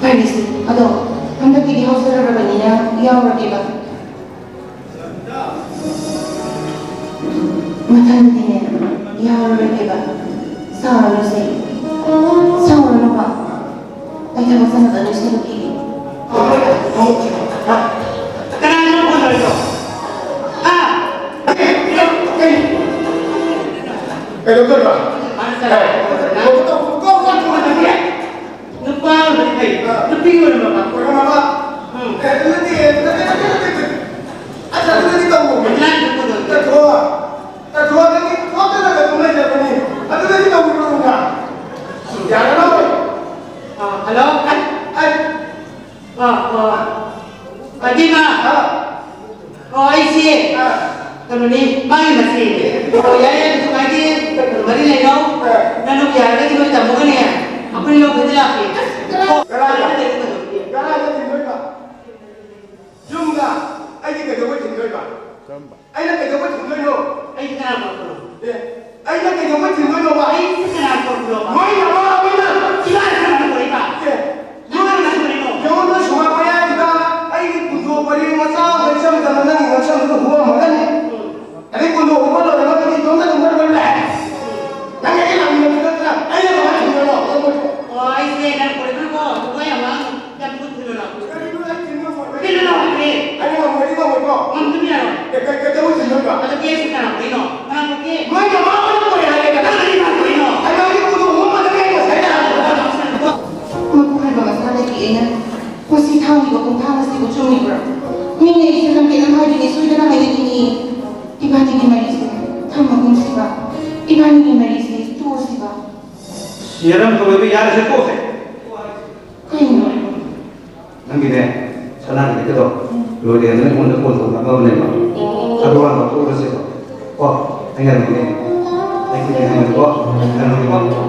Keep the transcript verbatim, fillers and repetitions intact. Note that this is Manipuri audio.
ꯍꯥꯏꯔꯤꯁꯤ꯫ ꯑꯗꯣ ꯍꯟꯗꯛꯀꯤꯗꯤ ꯍꯧꯖꯔꯕꯅꯤꯅ ꯌꯥꯎꯔꯒꯦꯕ꯫ ꯃꯊꯪꯗꯤꯅꯦ, ꯌꯥꯎꯔꯔꯣꯏꯒꯦꯕ꯫ ꯁꯥꯎꯔꯅꯨꯁꯦ꯫ ꯁꯥꯎꯔꯅꯨꯕ꯫ ꯑꯩ ꯊꯕꯛ ꯆꯪꯉꯒ ꯂꯣꯏꯁꯤꯜꯂꯨꯈꯤꯒꯦ꯫ ꯀꯅꯥꯅꯣ ꯐꯣꯟ ꯇꯧꯔꯤꯗꯣ? ꯍꯥ? ꯀꯩꯗꯧꯗꯣꯏꯕ? ꯃꯥꯅ ꯆꯠꯂꯣ꯫ ꯀꯩꯅꯣ ꯇꯧ-, ꯀꯣꯛ ꯋꯥ ꯊꯣꯛꯍꯜꯂꯒꯦ꯫ ꯅꯨꯄꯥ ꯑꯣꯏꯕꯗꯤ ꯐꯩ꯫ ꯑꯥ꯫ ꯅꯨꯄꯤ ꯑꯣꯏꯔꯝꯃꯕ? ꯑꯣꯏꯔꯝꯃꯕ? ꯎꯝ꯫ ꯑꯦ, ꯑꯗꯨ ꯅꯠꯇꯦ, ꯅꯠꯇꯦ, ꯅꯠꯇꯦ, ꯅꯠꯇꯦ, ꯅꯠꯇꯦ꯫ ꯑꯁ, ꯑꯗꯨ ꯅꯠꯇꯦ ꯇꯧꯕ꯫ ꯍꯧꯖꯤꯛꯀꯥꯟ ꯅꯨꯄꯥꯗꯣ꯫ ꯇꯠꯊꯣꯛꯑꯣ꯫ ꯇꯠꯊꯣꯛꯑꯣ, ꯅꯪꯗꯤ ꯊꯣꯛꯇꯅꯒ ꯑꯗꯨꯝ ꯂꯩꯖꯕꯅꯤ꯫ ꯑꯗꯨ ꯅꯠꯇꯦ ꯇꯧꯕ ꯅꯪꯅ꯫ ꯌꯥꯔꯔꯣꯏ꯫ ꯑꯥ, ꯍꯜꯂꯣ? ꯑꯩ, ꯑꯩ꯫ ꯑꯥ, ꯑꯥ꯫ ꯄꯥꯏꯕꯤꯃ꯫ ꯑꯥ꯫ ꯑꯣ, ꯑꯩꯁꯦ, ꯑꯥ꯫ ꯀꯩꯅꯣꯅꯤ, ꯃꯥꯒꯤ ꯃꯆꯦꯅꯦ꯫ ꯑꯣ, ꯌꯥꯏ, ꯌꯥꯏ, ꯀꯩꯁꯨ ꯀꯥꯏꯗꯦ꯫ ꯀꯩꯅꯣ, ꯃꯔꯤ ꯂꯩꯅꯧ꯫ ꯑꯥ꯫ ꯅꯪ ꯌꯥꯔꯒꯗꯤ ꯅꯣꯏ ꯇꯥꯃꯣꯒꯅꯦ, ꯑꯩꯈꯣꯏ ꯂꯧꯕꯗꯤ ꯂꯥꯛꯀꯦ꯫ ꯑꯣ, ꯀꯗꯥꯏꯗ? ꯀꯗꯥꯏꯗ ꯊꯤꯟꯗꯣꯏꯕ? ꯌꯨꯝꯗ꯫ ꯑꯩꯗꯤ ꯀꯩꯗꯧꯕꯩ ꯊꯤꯟꯗꯣꯏꯕ? ꯑꯩꯅ ꯀꯩꯗꯧꯕꯩ ꯊꯤꯟꯗꯣꯏꯅꯣ? ꯑꯩꯗꯤ ꯀꯅꯥ ꯄꯣꯔꯛꯄꯅꯣ? ꯑꯦ, ꯑꯩꯅ ꯀꯩꯗꯧꯕꯩ ꯊꯤꯟꯗꯣꯏꯅꯣꯕ? ꯑꯩꯗꯤ ꯀꯅꯥ ꯄꯣꯔꯛꯄꯅꯣꯕ? ꯅꯣꯏ ꯅꯃꯥ ꯍꯣꯏꯅ꯫ ꯏꯃꯥꯅ ꯀꯅꯥ ꯄꯣꯔꯛꯏꯕ? ꯑꯦ, ꯅꯪꯅ ꯀꯅꯥ ꯄꯣꯔꯛꯏꯅꯣ? ꯌꯦꯡꯉꯨ, ꯅꯣꯏ ꯁꯨꯃꯥꯡ ꯃꯌꯥꯏꯗꯨꯗ ꯑꯩꯒꯤ ꯀꯨꯟꯗꯣ ꯄꯔꯦꯡ ꯃꯆꯥ ꯑꯃ ꯏꯆꯝ ꯆꯝꯅ ꯅꯪꯒꯤ ꯉꯛꯁꯝꯗꯨꯗ ꯍꯨꯛꯑꯝꯃꯒꯅꯤ꯫ ꯎꯝ꯫ ꯑꯗꯩ ꯀꯨꯟꯗꯣ ꯍꯨꯛꯄ ꯂꯣꯏꯔꯒ ꯅꯪꯗꯤ ꯏꯇꯣꯝꯇ ꯑꯗꯨꯝ ꯂꯣꯏ ꯂꯥꯛꯑꯦ꯫ ꯅꯪ ꯑꯩꯒ ꯂꯥꯛꯃꯤꯟꯅꯕꯁꯨ ꯅꯠꯇꯅ ꯑꯩꯅ ꯀꯃꯥꯏꯅ ꯊꯤꯟꯗꯣꯏꯅꯣ? ꯑꯣ, ꯑꯩꯁꯦ ꯅꯪ ꯄꯣꯔꯛꯏꯕꯀꯣ, ꯅꯨꯄꯥ ꯌꯥꯝ ꯉꯥꯡ-, ꯌꯥꯝ ꯊꯨꯅ ꯊꯤꯜꯂꯣ ꯂꯥꯎ꯫ ꯀꯔꯤꯅꯣ ꯑꯩ ꯊꯤꯟꯕ ꯉꯝꯃꯣꯏ? ꯊꯤꯜꯂꯣ ꯂꯥꯎ ꯍꯥꯏꯕꯅꯦ꯫ ꯑꯩꯅ ꯉꯝꯃꯣꯏꯗꯤ ꯉꯝꯃꯣꯏꯀꯣ꯫ ꯉꯝꯗꯕ ꯌꯥꯔꯣꯏ꯫ ꯀꯩ-, ꯀꯩ-, ꯀꯩꯗꯧꯕ ꯊꯤꯟꯗꯣꯏꯕ? ꯑꯗꯨ ꯀꯦꯁ ꯀꯅꯥ ꯄꯨꯔꯛꯏꯅꯣ? ꯀꯅꯥ ꯄꯨꯔꯛꯀꯦ? ꯃꯣꯏ ꯃꯃꯥ ꯍꯣꯏꯅ ꯄꯨꯔꯛꯑꯦ ꯍꯥꯏꯔꯦ, ꯀꯅꯥ? ꯀꯅꯥ ꯄꯨꯔꯛꯏꯅꯣ? ꯍꯥꯏꯕꯗꯤ ꯀꯨꯟꯗꯣ ꯍꯨꯝꯃꯛꯄꯗ ꯀꯩ ꯉꯁꯥꯏꯅ ꯍꯥꯏꯕꯗꯣ? ꯃꯄꯨ ꯍꯥꯏꯕ ꯃꯁꯥꯗꯒꯤ ꯑꯩꯅ ꯉꯁꯤ ꯊꯥꯡꯉꯤꯕ ꯈꯣꯡꯊꯥꯡ ꯑꯁꯤꯕꯨ ꯆꯨꯝꯃꯤꯕ꯭ꯔꯥ? ꯃꯤꯅ ꯑꯩꯁꯦ ꯂꯝꯀꯦꯠ ꯂꯝꯍꯥꯏ ꯍꯥꯏꯗꯨꯅꯤ ꯁꯣꯏꯗꯅ ꯍꯥꯏꯅꯈꯤꯅꯤ꯫ ꯏꯕꯥꯅꯤꯒꯤ ꯃꯔꯤꯁꯦ ꯊꯝꯃꯒꯨꯝꯁꯤꯕ꯫ ꯏꯕꯥꯅꯤꯒꯤ ꯃꯔꯤꯁꯦ ꯇꯣꯛꯑꯁꯤꯕ꯫ ꯌꯥꯔꯝ ꯇꯧꯔꯤꯕ ꯌꯥꯔꯁꯦ ꯇꯣꯛꯑꯁꯦ꯫ ꯀꯩꯅꯣ? ꯅꯪꯒꯤꯅꯦ, ꯁꯅꯥꯒꯤ ꯂꯤꯛꯇꯣ ꯂꯣꯏꯔꯦ ꯑꯗꯨꯅ ꯑꯩꯉꯣꯟꯗ ꯐꯣꯟ ꯇꯧꯔꯛꯑꯝꯃꯕꯅꯦꯕ꯫ ꯑꯗꯨ ꯍꯥꯟꯅ ꯂꯧꯊꯣꯛꯎꯔꯁꯦꯕ꯫ ꯀꯣ, ꯑꯩ ꯉꯥꯏꯔꯝꯒꯦ꯫ ꯑꯩ ꯀꯨꯏꯅ ꯉꯥꯏꯔꯝꯒꯦꯀꯣ꯫ ꯉꯥꯏꯔꯝꯒꯦꯀꯣ꯫